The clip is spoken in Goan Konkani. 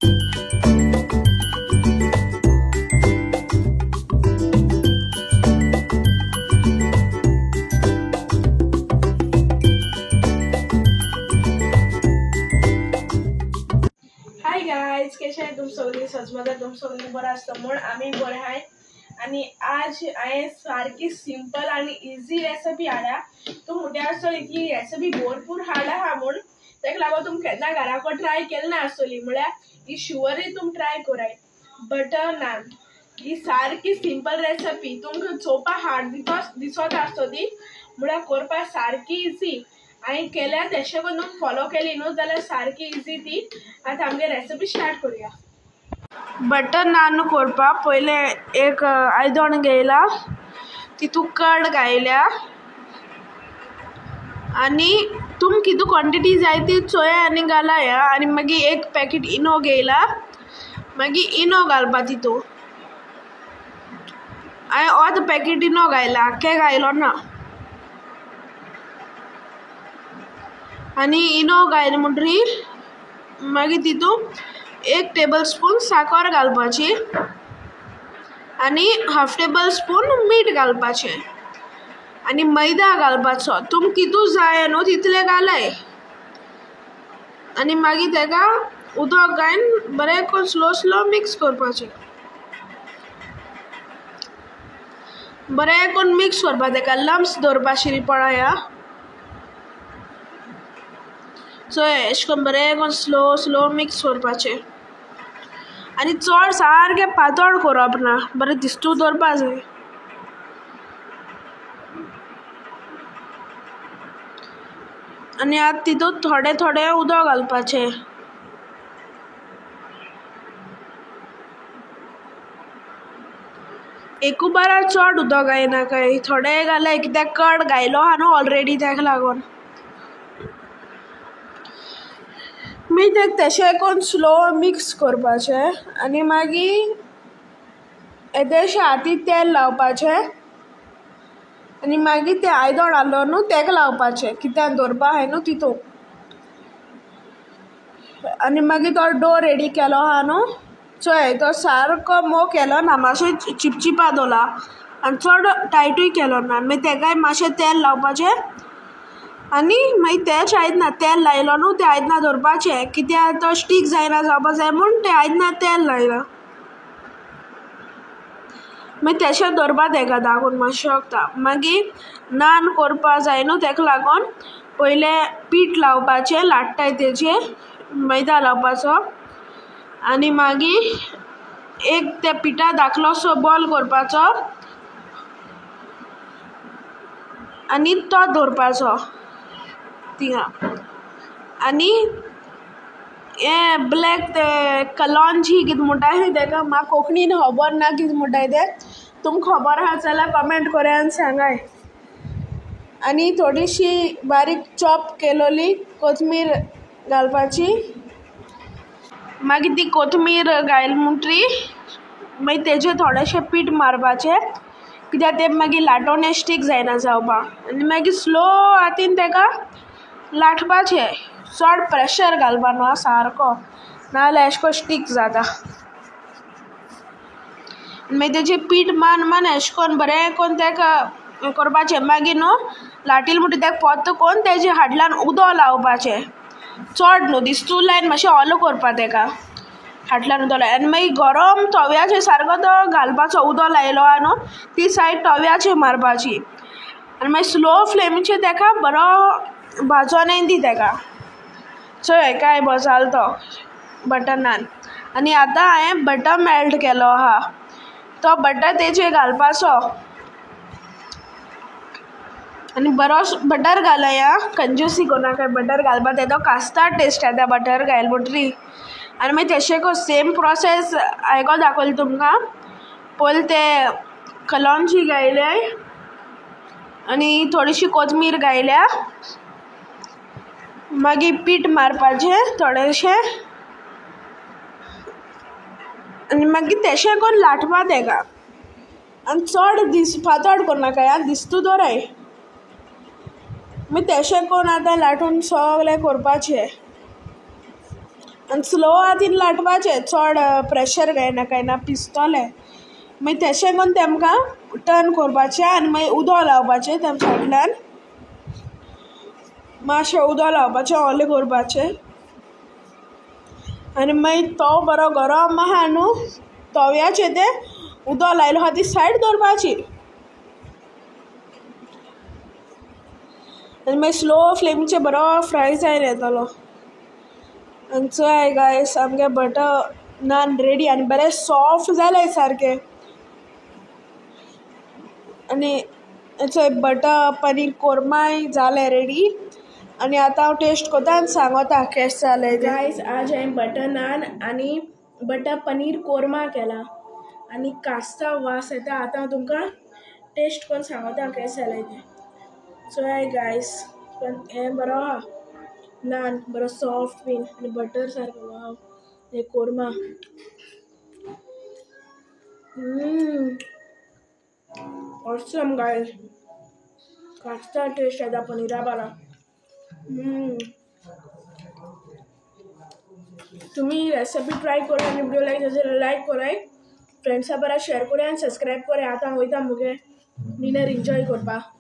हाय गायज, कशें आहाय तुम सगळीं? सजमता तुम सगळीं बरें आसता म्हूण आमी बरें आहाय। आनी आज हांवें सारकी सिंपल आनी इजी रेसिपी हाडल्या। तुम म्हणटा आसतली की रेसिपी भरपूर हाड आहा म्हूण, ताका लागून तुम केन्ना घराको ट्राय केले ना आसतली, म्हळ्यार ही शुअरली तुम ट्राय कराय। बटर नान ही सारकी सिंपल रेसिपी, तुमकां चोवपा हाड दिसत आसतली, म्हळ्यार करपाक सारकी इजी। हांवें केल्या तेशें करून तुमी फॉलो केली न्हू जाल्यार सारकी इजी ती। आतां आमगे रेसिपी स्टार्ट करुया। बटर नान करपाक पयलें एक आयदण घेयला, तितू कर्ड घायल्या आनी तुम कितू क्वॉन्टिटी जाय ती चोया आनी घालाया। आनी मागीर एक पॅकेट इनो घेयला, मागीर इनो घालपा तितू। हांवें अर्द पॅकेट इनो घायला, आख्खें घायलो ना। आनी इनो घायले म्हणटरीर मागीर तितू एक टेबल स्पून साकर घालपाची आनी हाफ टेबल स्पून मीठ घालपाचें आनी मैदा घालपाचो। तुमकां कितू जाय न्हू तितलें घालाय। आनी मागीर तेका उदक घालून बरें करून स्लो स्लो मिक्स करपाचें, बरें करून मिक्स करपा तेका, लम्स दवरपा शिरी पळया। चोय अशें करून बरें करून स्लो स्लो मिक्स करपाचें आनी चड सारकें पातळ करप ना, बरें दिस्तू दवरपा जाय। आनी आतां तितूंत थोडें थोडें उदक घालपाचें। एकू बारा चड उदक घायनाकाय, थोडें घालाय कित्याक कर्ड घायलो आहा न्हू ऑलरेडी, ताका लागून। मागीर तेका तेशें करून स्लो मिक्स करपाचें आनी मागीर येदेशें हाती तेल लावपाचें आनी मागीर तें आयदण आहलो न्हू तेका लावपाचें, कित्याक दवरपा आहाय न्हू तितूंत। आनी मागीर तो डो रेडी केलो आहा न्हू, चोय तो सारको मोव केलो ना, मातशें चिपचिपा दवरला आनी चड टायटूय केलो ना। मागीर तेकाय मातशें तेल लावपाचें आनी मागीर तेच आयदनां तेल लायलो न्हू तें आयदनां दवरपाचें, कित्याक तो स्टीक जायना जावपा जाय म्हूण तें आयदनां तेल लायलां। मागीर तेशें दवरपा तेका दागून मातशें वखता। मागीर नान करपा जाय न्हू तेका लागून पयलें पीठ लावपाचें, लाट्टाय तेजेर मैदा लावपाचो आनी मागीर एक त्या पिठा धाकलोसो बॉल करपाचो आनी तो दवरपाचो थिंगा। आनी हें ब्लॅक ते कलॉन्जी कितें म्हणटाय तेका, म्हाका कोंकणीन खबर ना कितें म्हणटाय तें, तुमकां खबर आहा जाल्यार कमेंट कराय आनी सांगाय। आनी थोडीशी बारीक चॉप केलोली कोथमीर घालपाची, मागीर ती कोथमीर घायली म्हणटरीर मागीर तेजेर थोडेशें पीठ मारपाचें, कित्याक तें मागीर लाटोवणे स्टीक जायना जावपाक। आनी मागीर स्लो हातीन तेका लाटपाचें, चड प्रेशर घालपा न्हू सारको, नाजाल्यार अशें करून स्टीक जाता। मागीर तेजें पीठ मान मान अशें करून बरें करून तेका करपाचें। मागीर न्हू लाटिल म्हणटकीर तेका परतो करून तेजे हाडल्यान उदक लावपाचें, चड न्हू दिस्तू लायन मातशें ओलो करपा तेका हाटल्यान उदक लाय। आनी मागीर गरम तव्याचेर सारको तो घालपाचो, उदक लायलो आहा न्हू ती सायड तव्याचेर मारपाची आनी मागीर स्लो फ्लेमीचेर तेका बरो भाजोन येन दी तेका। चोय काय बरो जालो तो बटर नान। आनी आतां हांवें बटर मेल्ट केलो आहा, तो बटर तेजेर घालपाचो आनी बरो बटर घालय आं, कंजूसी करनाकाय बटर घालपा, तेजो कास्ताद टेस्ट येता बटर घायले म्हणटरीर। आनी मागीर तेशें करून सेम प्रोसेस हांवें दाखयलें तुमकां, पयलीं तें कलॉन्जी घायले आनी थोडीशी कोथमीर घायल्या, मागीर पीठ मारपाचें थोडेशें आनी मागीर तेशें करून लाटपा तेका। आनी चड दीस पातळ करनाकाय आं, दिस्तू दवराय। मागीर तेशें करून आतां लाटून सगळें करपाचें। आनी स्लो हातीन लाटपाचें, चोड प्रेशर घायना काय ना पिसतोलें. मागीर तेशें कोन्न तेमकां टर्न कोरपाचें आनी मागीर उदो लावपाचें तेमच्या फाटल्यान, मातशें उदो लावपाचें, ओलें कोरपाचें आनी मागीर तो बरो गरम आहा न्हू तव्याचेर तें उदो लायलो आहा ती सायड दवरपाची आनी मागीर स्लो फ्लेमीचेर बरो फ्राय जायन येतलो. आनी चोयाय गायस आमगे बटर नान रेडी आनी बरें सॉफ्ट जालें सारकें. आनी चोय बटर पनीर कोरमाय जालें रेडी आनी आतां हांव टेस्ट कोत्ता आनी सांगोता केशें जालें तें. गायस आज हांवें बटर नान आनी बटर पनीर कोरमा केला आनी कास्ता वास येता. आतां हांव तुमकां टेस्ट कोन्न सांगोता केशें जालें तें. चोयाय गायस पण हें बरो आहा नान, बरो सॉफ्ट बीन आनी बटर सारको वाव. हें कोरमा ऑसम गायस, कास्ता टेस्ट येता पनीरा बारा. तुमी रेसिपी ट्राय करा आनी व्हिडिओ लायक जाल्यार लायक कराय, फ्रेंड्सा बरा शेअर कराय आनी सबस्क्रायब कराय. आतां हांव वयता मुगे डिनर एन्जॉय करपाक.